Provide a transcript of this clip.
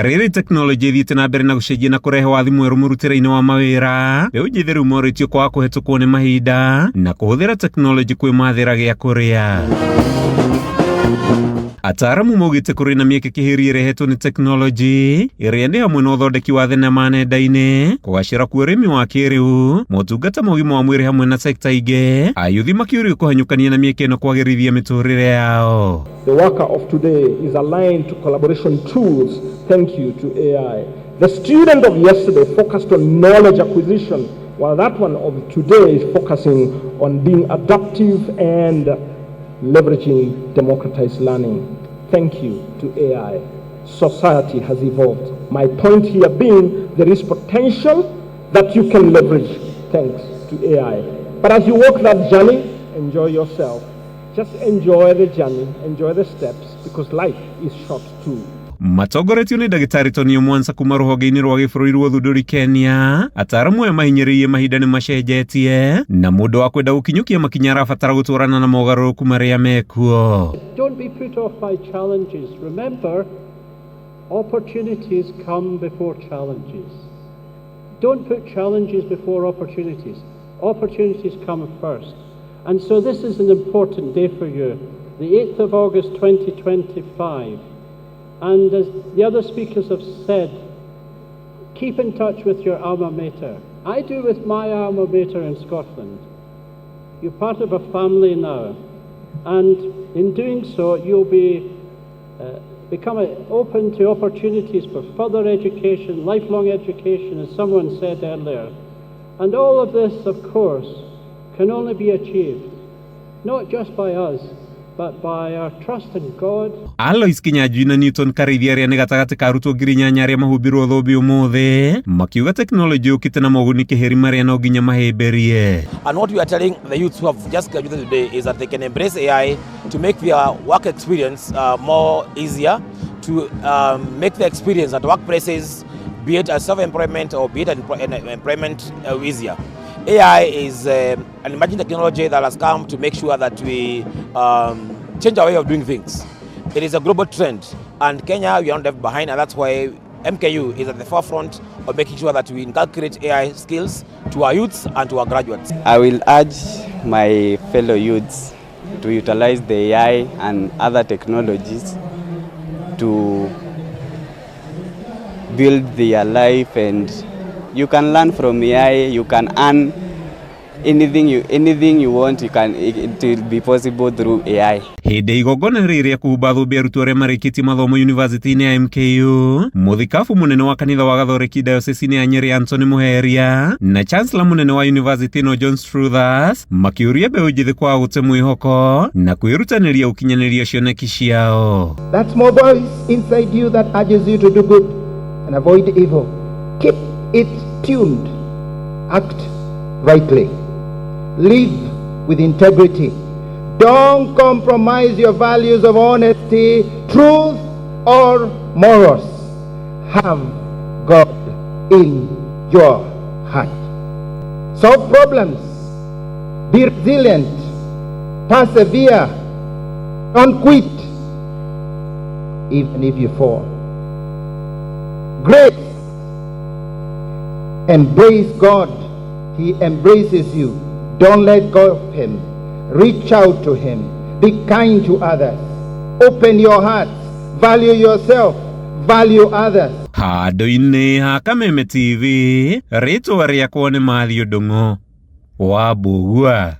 Rĩrĩ tekinoronjĩ ĩthiĩte na mbere na gũcenjia na kũrehe wathi mwerũ mũrutĩre-inĩ wa mawĩra, mbeũ njĩthĩ rĩu morĩtio kwaga kũhetũkwo nĩ mahinda na kũhũthĩra tekinoronjĩ kwĩmathĩra gĩa kũrĩa. Ataaramu maugĩte kũrĩ na mĩeke kĩhĩri ĩrehetwo nĩ tekinoronjĩ ĩrĩa nĩ hamwe na ũthondeki wa thenema nenda-inĩ, kũgacĩra kwa ũrĩmi wa kĩrĩu, motungata ma ũgima wa mwĩrĩ hamwe na sekta ingĩ. Ayuthi makĩũrio kũhanyũkania na mĩeke ĩno kwagĩrithia mĩtũrĩre yao. The worker of today is aligned to collaboration tools, thank you to AI. The student of yesterday focused on knowledge acquisition, while that one of today is focusing on being adaptive and leveraging democratized learning. Thank you to AI. Society has evolved. My point here being there is potential that you can leverage thanks to AI. But as you walk that journey, enjoy yourself. Just enjoy the journey, enjoy the steps, because life is short too. Matongoretio nĩ ndagĩtarĩ Tonio Mwansa kuma rũhonge-inĩ rwa gĩbũrũri rwa ũthundũri Kenya, ataaramu aya mahinyĩrĩirie mahinda nĩ macenjetie na mũndũ wa kwenda gũkinyũkia makinya arabatara gũtwarana na mogarũrũku marĩa mekuo. Don't be put off by challenges. Remember, opportunities come before challenges. Don't put challenges before opportunities. Opportunities come first. And so this is an important day for you, the 8th of August 2025. And as the other speakers have said, keep in touch with your alma mater. I do with my alma mater in Scotland. You're part of a family now. And in doing so, you'll be become open to opportunities for further education, lifelong education, as someone said earlier. And all of this, of course, can only be achieved not just by us, but by our trust in God. Alois Kinyanjui na Newton Karĩithia arĩa nĩ gatagatĩ ka arutwo 8,000 arĩa mahumbirwo thũmbĩ ũmũthĩ makiuga tekinoronjĩ yũkĩte na moguni kĩhĩri marĩa no nginya mahĩmbĩrie. And what we are telling the youths who have just graduated today is that they can embrace AI to make their work experience more easier, to make the experience at workplaces, be it as self-employment or be it an employment easier. AI is an emerging technology that has come to make sure that we change our way of doing things. It is a global trend, and Kenya, we are not left behind, and that's why MKU is at the forefront of making sure that we inculcate AI skills to our youths and to our graduates. I will urge my fellow youths to utilize the AI and other technologies to build their life, and you can learn from AI, you can earn anything you want, you can it will be possible through AI. Hĩndĩ igongona rĩrĩ rĩa kũhumba thũmbĩ arutwo arĩa marĩkĩtie mathomo yunivasĩtĩ-inĩ ya MKU, mũthikabu mũnene wa kanitha wa Gathoreki diocese ya Nyeri Anthony Muheria na chancellor mũnene wa yunivasĩtĩ ĩno John Struthers makĩũria mbeũ njĩthĩ kwaga gũte mwĩhoko na kwĩrutanĩria gũkinyanĩria cioneki ciao. That small voice inside you that urges you to do good and avoid evil, keep it tuned. Act rightly. Live with integrity. Don't compromise your values of honesty, truth, or morals. Have God in your heart. Solve problems. Be resilient. Persevere. Don't quit, even if you fall. Grace. Embrace God. He embraces you. Don't let go of Him. Reach out to Him. Be kind to others. Open your hearts. Value yourself. Value others. Handũ-inĩ ha Kameme TV, rĩtwa rĩakwa nĩ Matthew Ndung'u wa Mbũgua.